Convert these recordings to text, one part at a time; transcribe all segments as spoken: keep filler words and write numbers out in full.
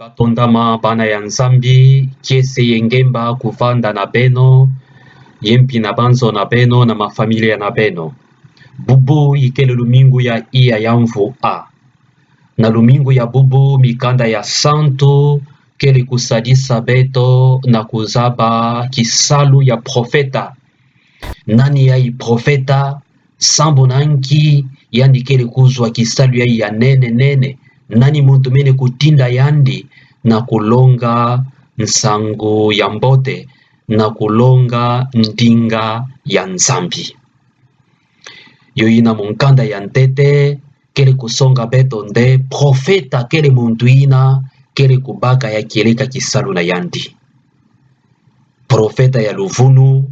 Batondama bana ya Nzambi, kiese ye ngemba kuvanda na beno, ye mpi na banzo na beno, na mafamilia na beno. Bubu ikele lumingu ya iya ya mvu A. Na lumingu ya bubu, mikanda ya santu kele kusadisa beto na kuzaba kisalu ya profeta. Nani yayi profeta? Sambu na nki yandi kele kuzwa kisalu yayi ya nene nene? Nani muntu mene kutinda yandi na kulonga nsangu ya mbote, na kulonga ndinga ya Nzambi? Yo ina mu nkanda ya ntete kele kusonga beto nde profeta kele muntu ina kele kubaka ya kieleka kisalu na yandi. Profeta ya luvunu,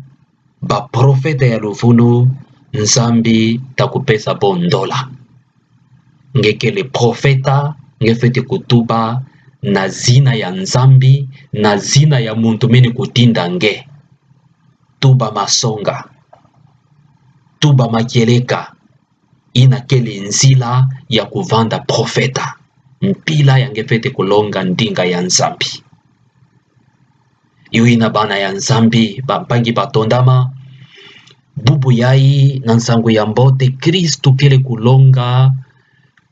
baprofeta ya luvunu, Nzambi ta kupesa bo ndola. Nge kele profeta, nge fwete kutuba na zina ya Nzambi, na zina ya muntu mene kutinda nge. Tuba masonga, tuba makieleka, ina kele nzila ya kuvanda profeta, mpila ya nge fwete kulonga ndinga ya Nzambi. Yo ina bana ya Nzambi, bampangi batondama, bubu yayi na nsangu ya mbote Kristu kele kulonga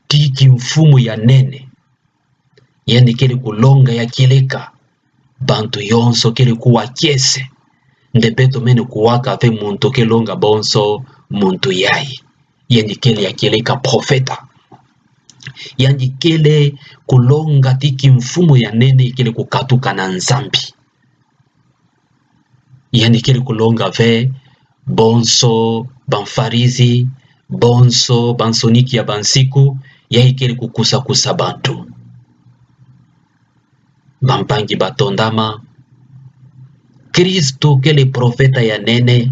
ti kimfumu ya nene. Yandi kele kulonga ya kieleka, bantu yonso kele kuwa kiese nde beto mene kuwaka ve muntu ke longa bonso muntu yayi. Yandi kele ya kieleka profeta. Yandi kele kulonga ti kimfumu ya nene kele kukatuka na Nzambi. Yandi kele kulonga ve bonso bamfarizi, bonso bansoniki ya bansiku, yayi kele kukusakusa bantu. Bampangi batondama, Kristu kele profeta ya nene.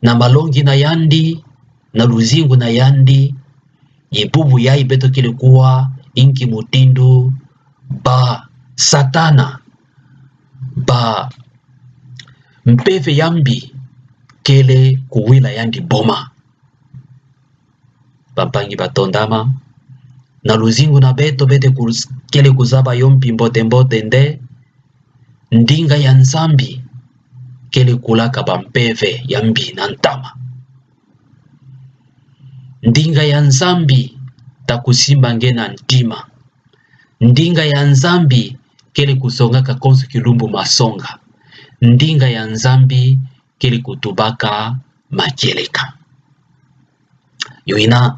Na malongi na yandi, na luzingu na yandi, ye bubu yayi beto kele kuwa inki mutindu ba Satana, ba mpeve ya mbi kele kuwila yandi boma. Bampangi batondama, na luzingu na beto, beto kuz-, kele kuzaba yo mpi mbote mbote nde, ndinga ya Nzambi kele kulaka bampeve ya mbi na ntama. Ndinga ya Nzambi ta kusimba nge na ntima. Ndinga ya Nzambi kele kusongaka konso kilumbu masonga. Ndinga ya Nzambi kele kutubaka makieleka. Yo ina,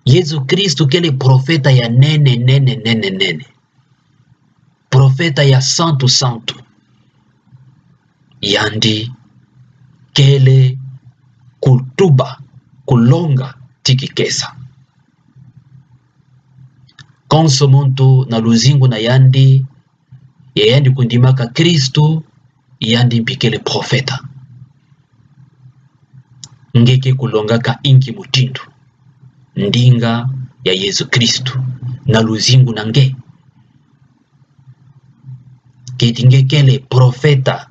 Yezu Kristu kele profeta ya nene, nene, nene, nene. Profeta ya santu, santu. Yandi kele kutuba, kulonga ti kikesa. Konso muntu na luzingu na yandi, ya yandi kundimaka Kristu, yandi mpi kele profeta. Nge ke kulongaka inki mutindu ndinga ya Yezu Kristu na luzingu na nge? Keti nge kele profeta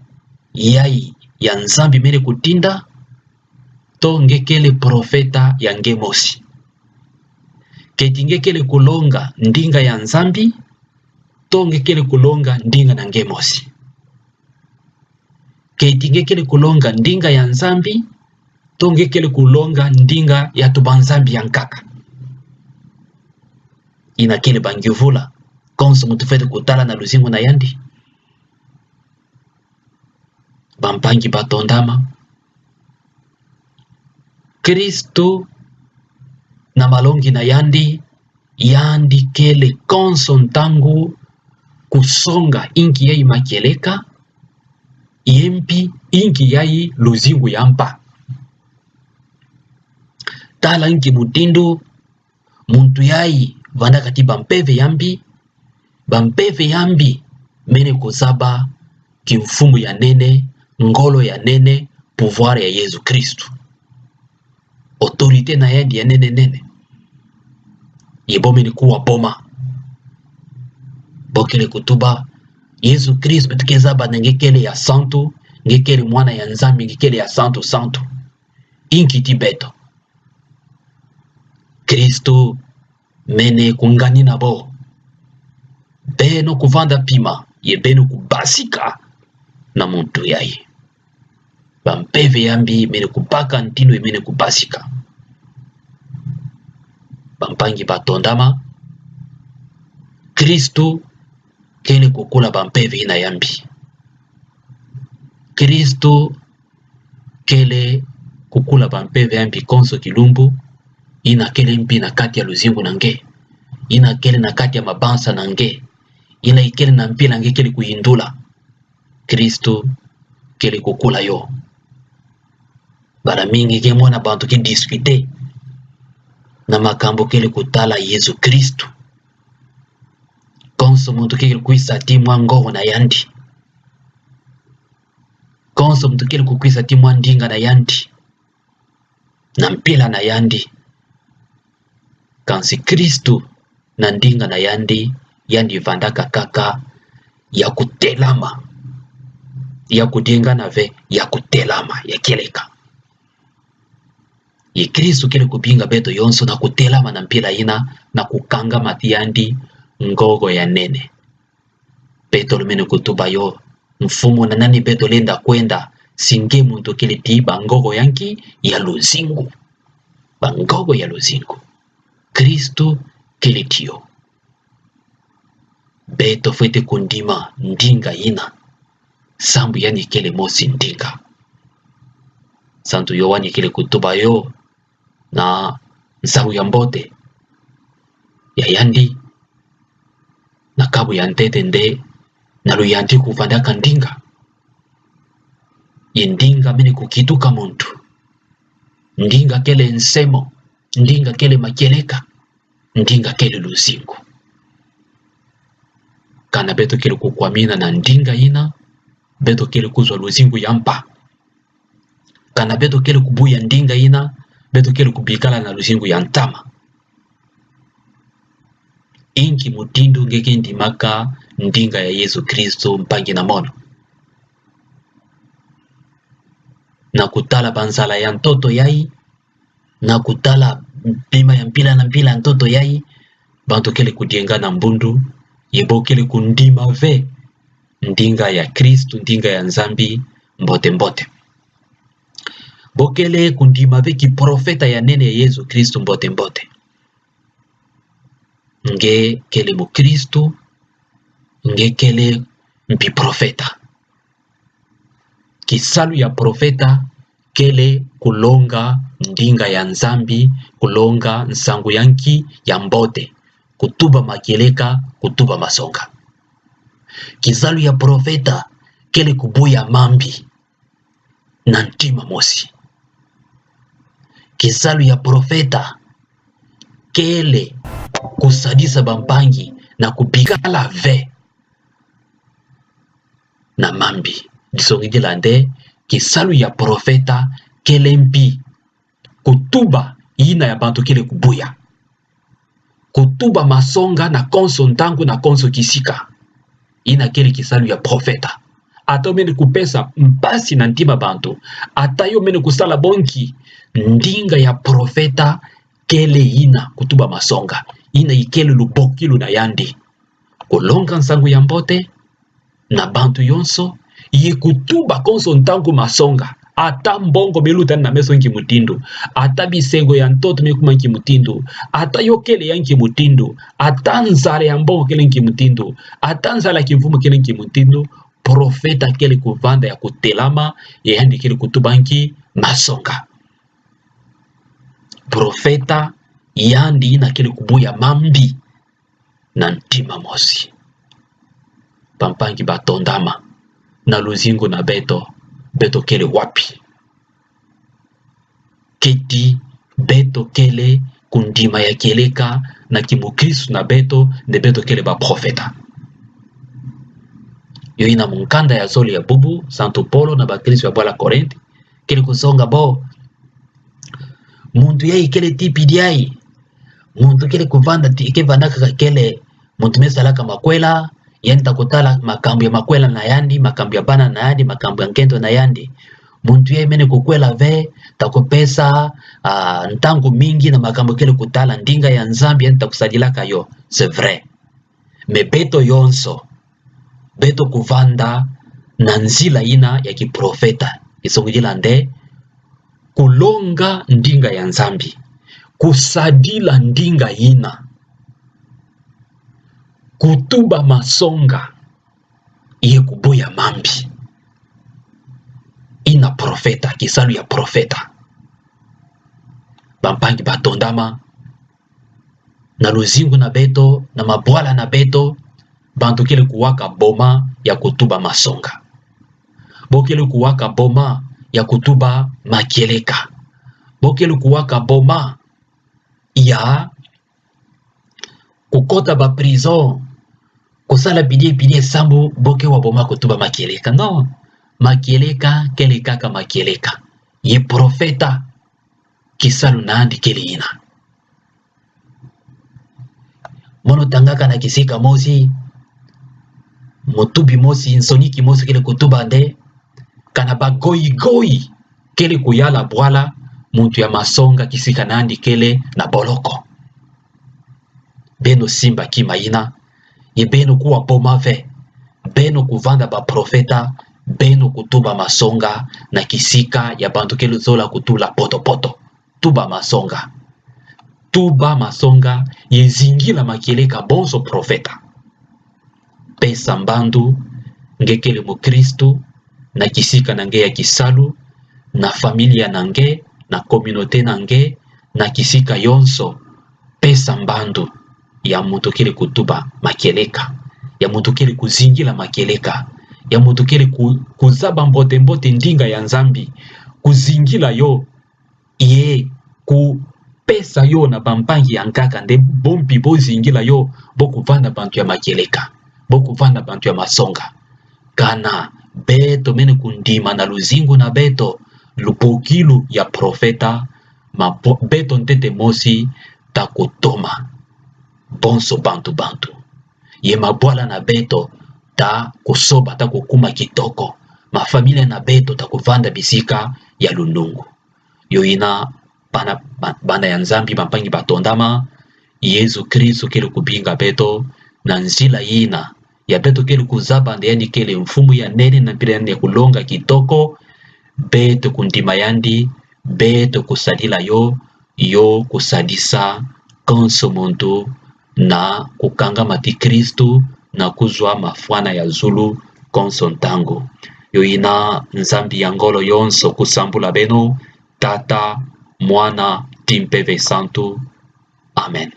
yayi ya Nzambi mene kutinda, to nge kele profeta ya nge mosi? Keti nge kele kulonga ndinga ya Nzambi, to nge kele kulonga ndinga na nge mosi? Keti nge kele kulonga ndinga ya Nzambi, to nge kele kulonga ndinga ya tubanzambi ya nkaka? Ina kele bangyuvula konso muntu fwete kutala na luzingu na yandi. Bampangi batondama, Kristu na malongi na yandi, yandi kele konso ntangu kusonga inki yayi makieleka, ye mpi inki yayi luzingu ya mpa. Tala inki mutindu muntu yayi vandaka ti bampeve ya mbi, bampeve ya mbi mene kuzaba kimfumu ya nene, ngolo ya nene, pouvoir ya Yezu Kristu. Autorité na yandi ya nene nene. Ye bo mene kuwa boma. Bo kele kutuba, Yezu Kristu, beto ke zaba nde nge kele ya santu, nge kele mwana ya Nzambi, nge kele ya santu santu. Inki ti beto? Kristu mene kunganina bo. beno kuvanda pima, ye beno kubasika na muntu yai. Bampeve ya mbi mene kubaka ntinu, ye mene kubasika. Bampangi ba tondama, Kristu kele kukula bampeve ina ya mbi. Kristu kele kukula bampeve ya mbi konso kilumbu, ina kele mbi na kati ya luzingu na nge, ina kele na kati ya mabanza na nge, ina ikele na mpila nge kele kuyindula. Kristu kele kukula yo. Bala mingi nge mona bantu ke discuter na makambu kele kutala Yezu Kristu. Konso muntu kele kwisa ti mwa ngolo na yandi. Konso muntu kele kukwisa ti mwa ndinga na yandi, na mpila na yandi. Kansi Kristu na ndinga na yandi, yandi vandaka kaka ya kutelama. Ya kudiengana ve, ya kutelama, ya kieleka. Ye Kristu kele kubinga beto yonso na kutelama na mpila ina, na kukangama ti yandi ngolo ya nene. Petelo mene kutuba yo: Mfumu, na nani beto lenda kwenda, si nge muntu kele ti bangolo ya nki? Ya luzingu. Bangolo ya luzingu. Kristu kele tiyo. Beto fwete kundima ndinga ina, sambu yandi kele mosi ndinga. Santu Yoane kele kutuba yo na nsangu ya mbote ya yandi, na kabu ya ntete nde na luyantiku vandaka ndinga. Ye ndinga mene kukituka muntu. Ndinga kele nsemo, ndinga kele makieleka, ndinga kele luzingu. Kana beto kele kukwamina na ndinga ina, beto kele kuzwa luzingu ya mpa. Kana beto kele kubuya ndinga ina, beto kele kubikala na luzingu ya ntama. Inki mutindu nge ke ndimaka ndinga ya Yezu Kristu, mpangi na mono? Na kutala banzala ya ntoto yai, na kutala bima ya mpila na mpila ya ntoto yai, bantu kele kudienga na mbundu, ye bo kele kundima ve ndinga ya Kristu, ndinga ya Nzambi mbote mbote. Bo kele kundima ve kiprofeta ya nene ya Yezu Kristu mbote mbote. Nge kele mukristu, nge kele mpi profeta. Kisalu ya profeta kele kulonga ndinga ya Nzambi, kulonga nsangu ya nki? Ya mbote, kutuba makieleka, kutuba masonga. Kisalu ya profeta kele kubuya mambi na ntima mosi. Kisalu ya profeta kele kusadisa bampangi na kubikala ve na mambi. Disongidila nde, kisalu ya profeta kele mpi kutuba yina ya bantu kele kubuya. Kutuba masonga na konso ntangu, na konso kisika. Yina kele kisalu ya profeta. Ata yo mene kupesa mpasi na ntima bantu, ata yo mene kusala bo nki, ndinga ya profeta kele yina kutuba masonga. Yina ikele lubokilu na yandi. Kulonga nsangu ya mbote na bantu yonso, ye kutuba konso ntangu masonga. Ata mbongo me luta na meso nki mutindu, ata bisengo ya ntoto me kuma nki mutindu, ata yo kele ya nki mutindu, ata nzala ya mbongo kele nki mutindu, ata nzala ya kimfumu kele nki mutindu, profeta kele kuvanda ya kutelama, ye yandi kele kutuba nki? Masonga. Profeta yandi yina kele kubuya mambi na ntima mosi. Bampangi batondama, na luzingu na beto, beto kele wapi? Keti beto kele kundima ya kieleka na kimukristu na beto, nde beto kele baprofeta? Yo yina mukanda ya zole ya bubu, Santu Polo na bakristu ya bwala Korinti kele kusonga bo: Muntu yai kele ti pidi yai. Muntu kele kuvanda ti, ke vandaka ka kele muntu me salaka makwela, yandi ta kutala makambu ya makwela na yandi, makambu ya bana na yandi, makambu ya nkento na yandi. Muntu yai mene kukwela ve, ta kupesa, ah, ntangu mingi na makambu kele kutala ndinga ya Nzambi, yandi ta kusadilaka yo. C'est vrai. Mais beto yonso, beto kuvanda na nzila yina ya kiprofeta. Kisongidila nde, kulonga ndinga ya Nzambi, kusadila ndinga yina, kutuba masonga, ye kubuya mambi. Yina profeta, kisalu ya profeta. Bampangi batondama, na luzingu na beto, na mabwala na beto, bantu kele kuwaka boma ya kutuba masonga. Bo kele kuwaka boma ya kutuba makieleka. Bo kele kuwaka boma ya kukota ba prison, kusala bidie bidie sambu bo ke wa boma kutuba makieleka. Non, makieleka kele kaka makieleka. Ye profeta, kisalu na yandi kele yina. Mono tangaka na kisika mosi, mutubi mosi, nsoni kimosi kele kutuba nde, kana ba goigoi kele kuyala bwala muntu ya masonga kisika na yandi kele na boloko. Beno simba kima yina, ye beno kuwa boma ve, beno kuvanda baprofeta, beno kutuba masonga na kisika ya bantu kele zola kutula poto-poto. Tuba masonga. Tuba masonga, ye zingila makieleka bonso profeta. Pesa mbandu, nge kele mukristu, na kisika na nge ya kisalu, na familia na nge, na communauté na nge, na kisika yonso. Pesa mbandu ya muntu kele kutuba makieleka, ya muntu kele kuzingila makieleka, ya muntu kele ku-, kuzaba mbote-mbote ndinga ya Nzambi, kuzingila yo, ye kupesa yo na bampangi ya nkaka nde bo mpi bo zingila yo, bo kuvanda bantu ya makieleka, bo kuvanda bantu ya masonga. Kana beto mene kundima na luzingu na beto, lubokilu ya profeta, ma bo-, beto ntete mosi ta kutoma bonso bantu-bantu. Ye mabwala na beto ta kusoba, ta kukuma kitoko. Mafamilia na beto ta kuvanda bisika ya lunungu. Yo yina bana, ba-, bana ya Nzambi, bampangi batondama, Yezu Kristu kele kubinga beto na nzila yina ya beto kele kuzaba nde yandi kele mfumu ya nene na mpila ya nene, kulonga kitoko, beto kundima yandi, beto kusadila yo, yo kusadisa konso muntu na kukangama ti Kristu na kuzwa mafwana ya zulu konso ntangu. Yo yina Nzambi ya ngolo yonso kusambula beno, Tata, Mwana, ti Mpeve Santu. Amen.